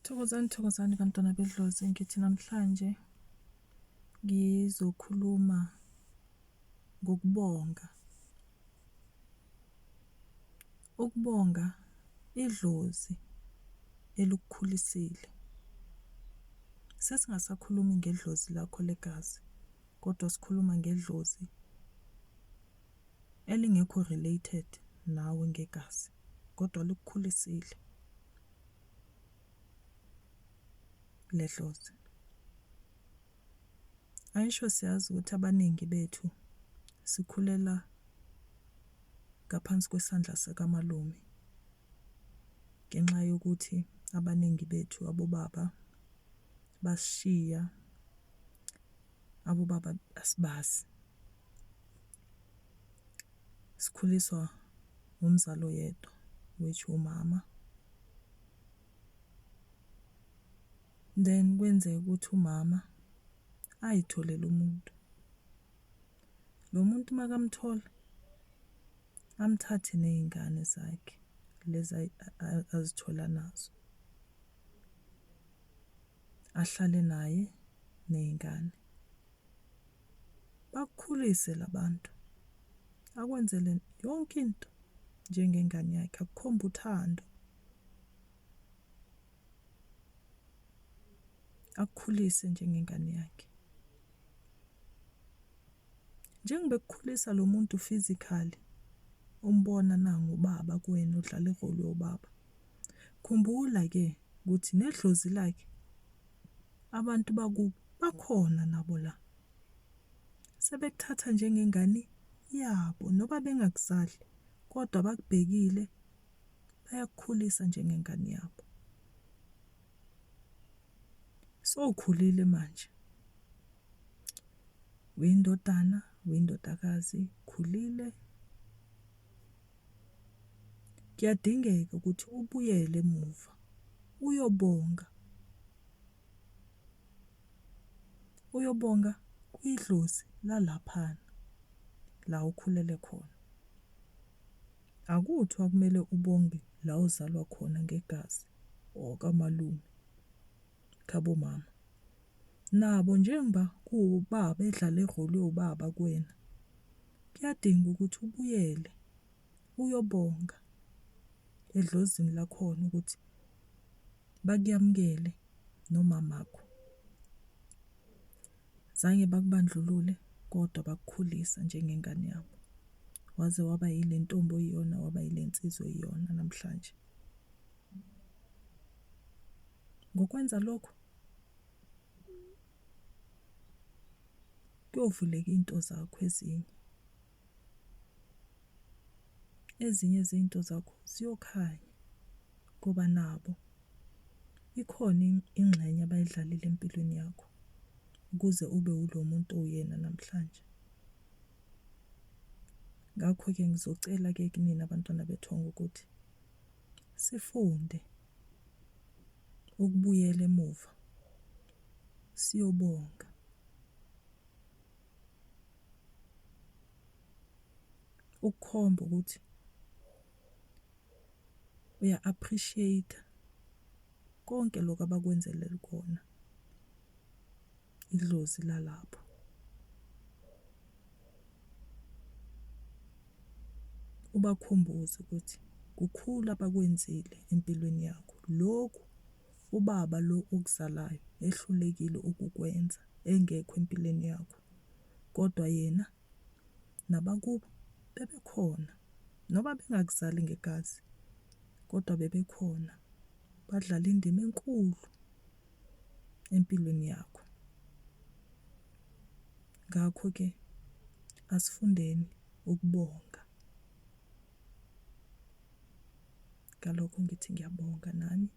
Thokozani, thokozani bantwana bedlozi. Ngithi namhlanje ngizokhuluma ngokubonga. Ukubonga idlozi elikukhulisile. Sesingasakhulumi ngedlozi lakho legazi, kodwa sikhuluma ngedlozi elingekho related nawe ngegazi, kodwa likukhulisile ledlozi. Ayisho siyazi ukuthi abaningi bethu sikhulela ngaphansi kwesandla sikamalume ngenxa yokuthi abaningi bethu abobaba basishiya, abobaba asibazi. Sikhuliswa ngumzali oyedwa which umama. Then kwenzeke ukuthi umama ayitholele umuntu. Lo muntu makamthola amthathe ney'ngane zakhe lezi azithola nazo. Ahlale naye ney'ngane. Bakukhulise la bantu, akwenzele yonke into njengengane yakhe, akukhombe uthando. Akukhulise njengengane yakhe. Njengoba ekukhulisa lo muntu physically, umbona nangu ubaba kuwena udlala irole yobaba. Khumbula-ke ukuthi nedlozi lakhe abantu bakubo bakhona nabo la. Sebekuthatha njengengane yabo noba bengakuzali kodwa bakubhekile bayakukhulisa njengengane yabo. Sowukhulile manje, uyindodana, uyindodakazi, ukhulile. Kuyadingeka ukuthi ubuyele emuva uyobonga, uyobonga kwidlozi lalaphana la ukhulele khona. Akuthiwa kumele ubonge la ozalwa khona ngegazi or kamalume khabomama. Nabo njengoba kuwubaba edlala irole yobaba kuwena, kuyadinga ukuthi ubuyele uyobonga edlozini lakhona ukuthi bakuyamukele nomamakho. Zange bakubandlulule kodwa bakukhulisa njengengane yabo. Waze waba yile ntombi oyiyona, waba yile nsizwa oyiyona namhlanje. Ngokwenza lokho kuyovuleka iy'nto zakho ezinye. Ezinye zezinto zakho ziyokhanya ngoba nabo ikhona ingxenye abayidlalile empilweni yakho ukuze ube wulo muntu owuyena namhlanje. Ngakho-ke ngizocela-ke kunina bantwana bethongo ukuthi sifunde ukubuyela emuva siyobonga. Ukukhomba ukuthi uya-appreciate-a konke lokhu abakwenzele kona, idlozi lalapho. Ubakhumbuze ukuthi kukhulu abakwenzile empilweni yakho. Lokhu ubaba lo okuzalayo ehlulekile ukukwenza engekho empilweni yakho, kodwa yena nabakubo bebekhona noma bengakuzali ngegazi, kodwa bebekhona badlala indima enkulu empilweni yakho. Ngakho-ke asifundeni ukubonga. Ngalokho ngithi ngiyabonga nami.